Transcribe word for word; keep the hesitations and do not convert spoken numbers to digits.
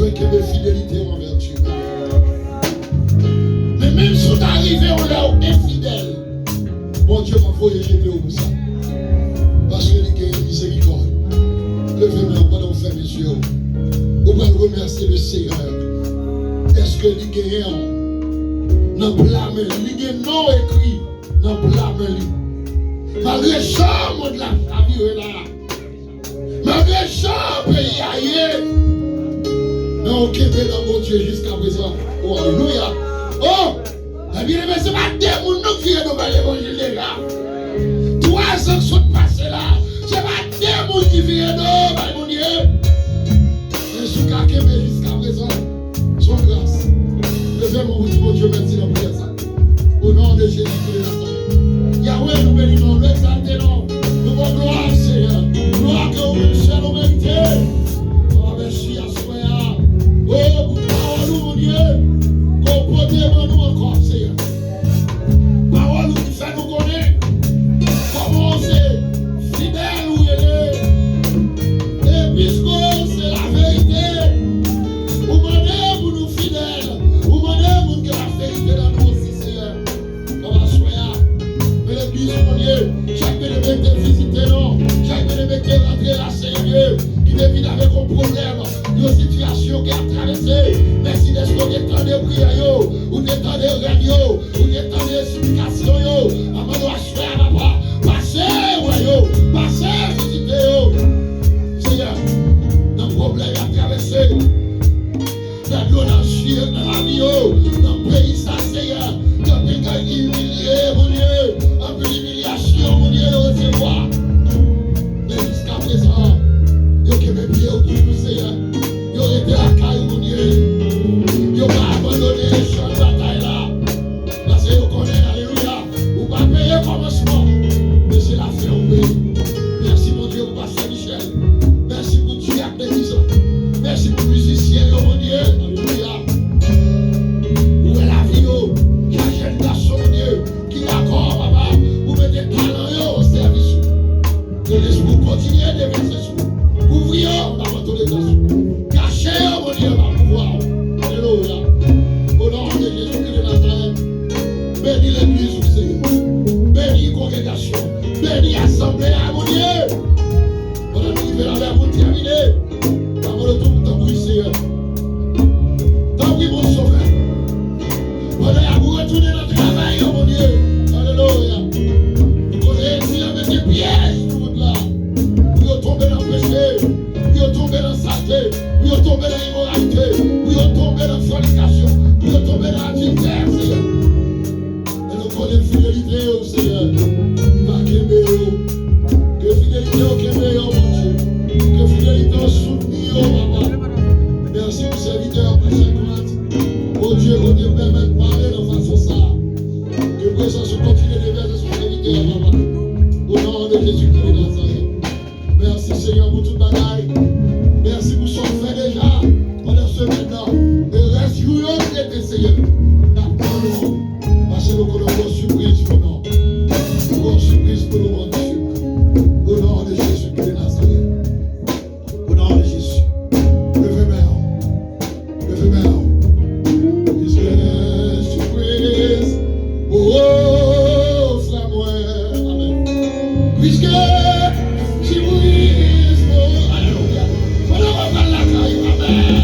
Kenbe fidelite w anvè Dye. Men menm si w ta rive yon lè w enfidèl, Bondye p ap voye jete w pou sa. Paske li genyen mizerikòd. Leve men w pandan w fèmen zye w. Ou pral remèsye le Seyè. Èske li genyen w nan pla men li? Li gen non w ekri nan pla men li. Malgre jan mond la chavire la, malgre jan peyi a ye, men w kenbe nan Bondye jiskaprezan. O, alelouya! O! Mè byeneme, se pa de moun nou k vire do bay levanjil deja. Twa zan k sot pase la, se pa de moun ki vire do bay Bondye. Men si w ka kenbe jiskaprezan, se yon gras. Leve men w pou di Bondye mèsi nan priyè sa. O non de Jezi de Nazarèt. Yahweh, nou beni non w, nou egzalte non w. Nou ba w glwa, Seyè. Glwa ke ou menm sèl ou merite. Papa, mèsi aswè a. O, pou pawòl ou, Bondye, ke w pote ban nou ankò, Seyè. Pawòl ou ki fè nou konnen kòman w se fidèl ou rele. E piske w se laverite, ou mande pou nou fidèl, ou mande pou n gen laverite nan nou osi, Seyè. Papa, aswè a, men legliz ou, Bondye, chak byeneme ki te vizite nou, chak byeneme ki te rantre la, Seyè Dye, ki te vin avèk yon pwoblèm, yon sitiyasyon ke y ap travèse. Mèsi dèske w te tande priyè yo, ou te tande rèd yo, ou te tande siplikasyon yo. Anvan nou aswè a, papa, pase wè yo, pase vizite yo. Seyè, nan pwoblèm y ap travèse, nan dlo nan zye, nan lavi yo, nan peyi sa, Seyè, gen anpil k ap imilye, Bondye, anpil imilyasyon, Bondye, yo resevwa. Men jiskaprezan, yo kenbe pye yo toujou, Seyè. Yo rete lakay ou, Bondye. Yo pa abandone chan batay la. Paske yo konnen, alelouya, ou pa peye kòmansman, men se lafen ou peye. Mèsi, Bondye, pou pastè Michel. Mèsi pou Dye ak legliz la. Mèsi pou mizisyen yo, Bondye. Alelouya. Ou wè lavi yo. Chak jèn gason, Bondye, ki dakò, papa, pou mete talan yo o sèvis ou. Ke Lespri w kontinye devèse sou yo. Kouvri yo anba manto de gras ou. Kache yo, Bondye, anba pouvwa w. Alelouya. O non de Jezikri de Nazarèt, beni legliz ou, Seyè. Beni kongregasyon. Beni asanble a, Bondye. Pandan nou rive la pou n tèmine, n ap mande w tou pou tanpri, Seyè. Tanpri, bon Sovè. Pandan y ap retounen nan travay yo, Bondye. Alelouya. Nou konnen enmi an mete pyèj sou wout la. Pou yo tonbe nan peche. Pou yo tonbe nan salte. Pou yo tonbe nan imoralite. Pou yo tonbe nan fònikasyon. Pou yo tonbe nan adiltè, Seyè. Men nou konnen fidelite w, Seyè, va kenbe yo. Ke fidelite w kenbe yo, Bondye. Ke fidelite w soutni yo, papa. Mèsi pou sèvitè Pastè Grant. Bondye, Bondye, pèmèt pale nan fason sa a. Ke prezans ou kontinye devèse sou sèvitè a, papa. O non de Jezikri de Nazarèt. Mèsi, Senyè, pou tout bagay. Mèsi pou sa w fè deja pandan semèn nan. E rès jou yo ki rete, Senyè, n ap tann ou. Paske nou konnen w gon sipriz pou nou. Ou gon sipriz pou nou, Bondye. O non de Jezikri de Nazarèt. O non de Jezi. Leve men w. Leve men w. Piske sipriz. O, frè mwen. Amèn. Piske sipriz. O, alelouya. Pandan w ap al lakay ou. Amèn.